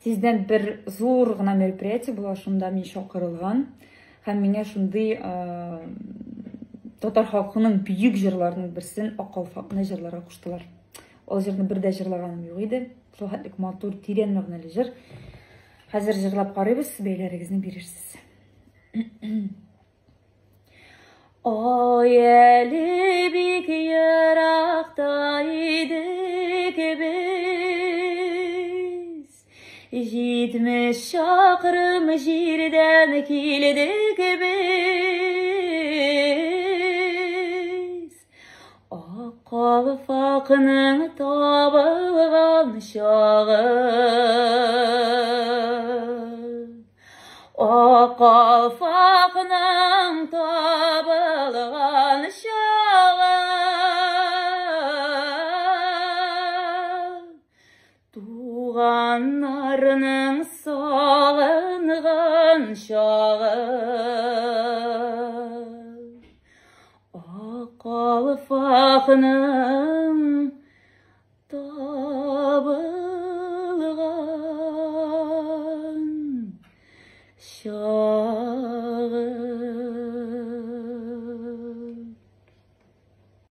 Тиздән бер зур гына мероприятие була, шунда мин чакырылган. Һәм миңа шундый татар халкының бөек җырларының берсен Ак калфакны җырларга куштылар. Ул җырны бер дә җырлаганым юк иде. Шул хәтлек матур, тирән мәгънәле җыр. Хәзер җырлап карыйбыз, бәяләрегезне бирерсез. Ай әле бик еракта идек без, 70 чакрым җирдән килдек без. Ак калфакның табылган чагы. Ак калфакның табылган чагы. Туганнарның сагынган чагы. Ак калфакның табылган чагы.